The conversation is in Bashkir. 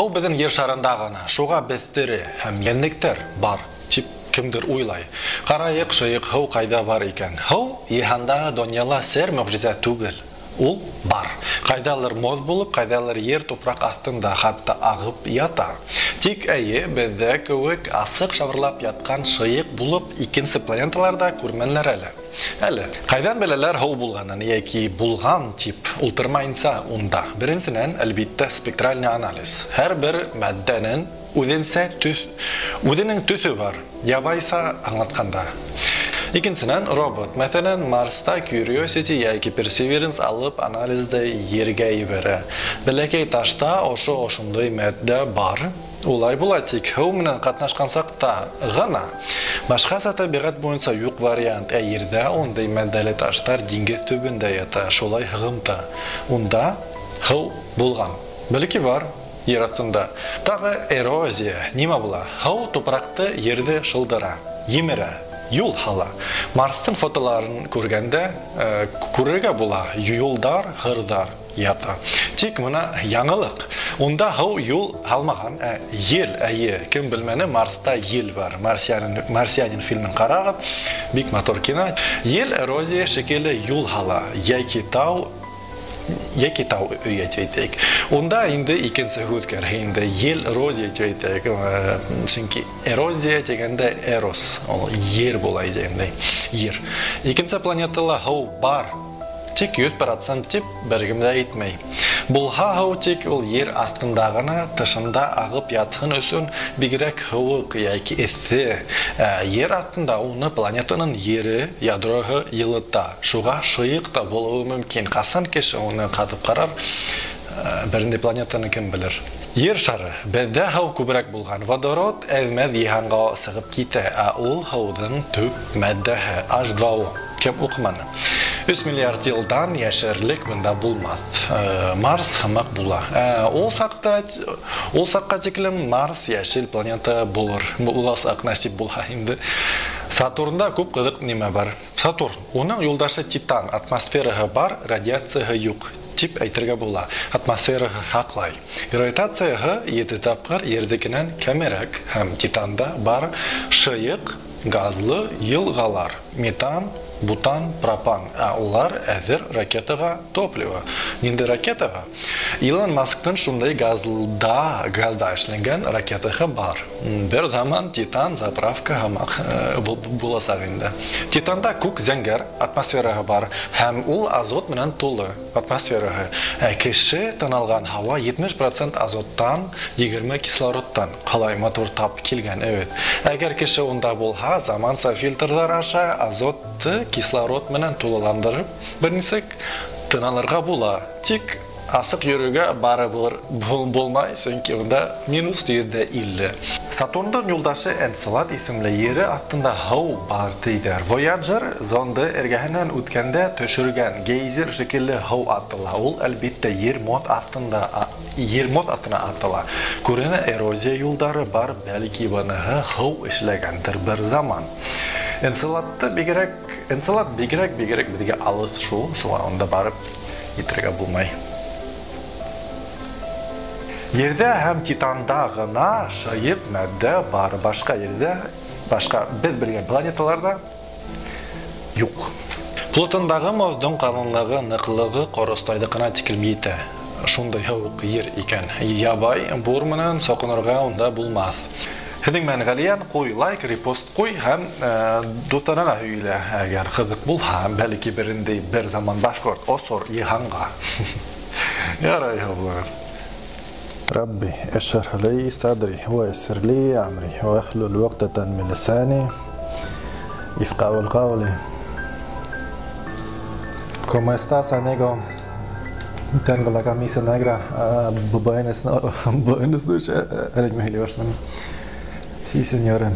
Һыу беҙҙең ер шарында ғына, шуға беҙ тере һәм йәнлектәр бар, тип кемдер уйлай. Ҡарайыҡ, шыйыҡ һыу ҡайҙа бар икән? Һыу йыһандағы донъяла сер мөғжизә түгел. Ул бар. Ҡайҙалыр моҙ булып, ҡайҙалыр ер тупраҡ аҫтында хатта ағып ята. Тик әйе, беҙҙә кеүек асыҡ шабырлап ятҡан шыйыҡ булып икенсе планеталарҙа күрмәнеләр әле. Әле ҡайҙан беләләр һыу булғанын йәки булған тип ултырмайынса унда? Беренсенән, әлбиттә, спектральный анализ. Һәр бер матдәнең үҙенсә төҫ, үҙенең төҫө бар, ябайса аңлатҡанда. Икенсенән, робот. Мәҫәлән, Марста Curiosity йәки Perseverance алып анализды ергә ебәрә. Бәләкәй ташта ошо ошондай матдә бар. Улай була, тик һыу менән ҡатнашҡан саҡта ғына. Башҡаса тәбиғәт буйынса юҡ вариант. Ә ерҙә ундай матдәле таштар диңгеҙ төбөндә ята, шулай һығымта. Унда һыу булған. Бәлки бар ер аҫтында. Тағы эрозия. Нимә була? Һыу тупраҡты ерҙе шылдыра, емерә, юл һала. Марстың фотоларын күргәндә, күрергә була, юлдар, һырҙар ята. Тик бына яңылыҡ. Унда һыу юл һалмаған, ә ел, әйе, кем белмәне, Марста ел бар. Марсианин фильмын ҡарағыҙ, бик матур кино. Ел эрозия шикелле юл һала, йәки тау, йәки тау өйә тип әйтәйек. Унда инде икенсе һүҙ кәрәк инде, ел эрозия тип әйтәйек. Сөнки эрозия тигәндә эрос, ул ер була тигәндәй, ер. Икенсе планетала һыу бар, тик 100% тип бер кем дә әйтмәй. Булһа һыу тик ул ер аҫтында ғына, тышында ағып ятһын өсөн бигерәк һыуыҡ йәки эҫе. Ер аҫтында уны планетаның ере, ядроһы йылыта. Шуға шыйыҡ та булыуы мөмкин. Ҡасан кеше уны ҡаҙып ҡарар, берендәй планетаны кем белер. Ер шары. Беҙҙә һыу күберәк булған. Водород әҙмәҙ йыһанға сығып китә, ә ул һыуҙың төп матдәһе H два O. Кем уҡыманы? 3 миллиард йылдан йәшерлек бында булмаҫ. Марс һымаҡ була. Ул саҡҡа тиклем Марс йәшел планета булыр. Буласаҡ, насип булһа инде. Сатурнда күп ҡыҙыҡ нимә бар. Сатурн, уның юлдашы Титан, атмосфераһы бар, радиацияһы юҡ тип әйтергә була. Атмосфераһы һаҡлай. Гравитацияһы 7 тапҡыр ерҙекенән кәмерәк һәм Титанда бар шыйыҡ газлы йылғалар. Метан, бутан, пропан. Ә улар әҙер ракетаға топливо. Ниндәй ракетаға? Илон Масктың шундай газда эшләнгән ракетаһы бар. Бер заман Титан заправка һымаҡ буласаҡ инде. Титанда күк зәңгәр атмосфераһы бар һәм ул азот менән тулы атмосфераһы. Ә кеше тын алған һауа 70% азоттан, 20 кислородтан. Ҡалай матур тап килгән, әйбәт. Әгәр кеше унда булһа, заманса фильтрҙар аша азотты кислород менән тулыландырып, бер нисек тын алырға була. Тик асыҡ йөрөргә барыбер булмай, сөнки унда минус йөҙҙә илле. Сатурндың юлдашы Энцелад исемле ере аҫтында һыу бар тейҙәр. Voyager зонды эргәһенән үткәндә төшөргән гейзер шикелле һыу атыла. Ул әлбиттә ер моҙ аҫтында, ер моҙ аҫтына атыла. Күренә эрозия юлдары бар, бәлки быныһы һыу эшләгәндер бер заман. Энцеладты бигерәк, Энцелад бигерәк, бигерәк беҙгә алыҫ шул, шуға унда барып етергә булмай. Ерҙә һәм Титанда ғына шыйыҡ матдә бар, башҡа ерҙә, башҡа беҙ белгән планеталарҙа юҡ. Плутондағы моҙҙоң ҡалынлығы, ныҡлығы ҡоростайҙыҡына тиклем етә. Шундай һыуыҡ ер икән. Ябай бур менән соҡонорға унда булмаҫ. Һеҙҙең менән Ғәлиән, ҡуй лайк, репост ҡуй һәм дуҫтарыңа һөйлә, әгәр ҡыҙыҡ булһа, бәлки берендәй бер заман башҡорт осор йыһанға. Ярай, һау. Рабби, اشرح لي صدري ويسر لي أمري واحلل عقدة من لساني يفقهوا قولي. ¿Cómo estás, amigo? Tengo la camisa negra. Buenas noches. Sí, señora.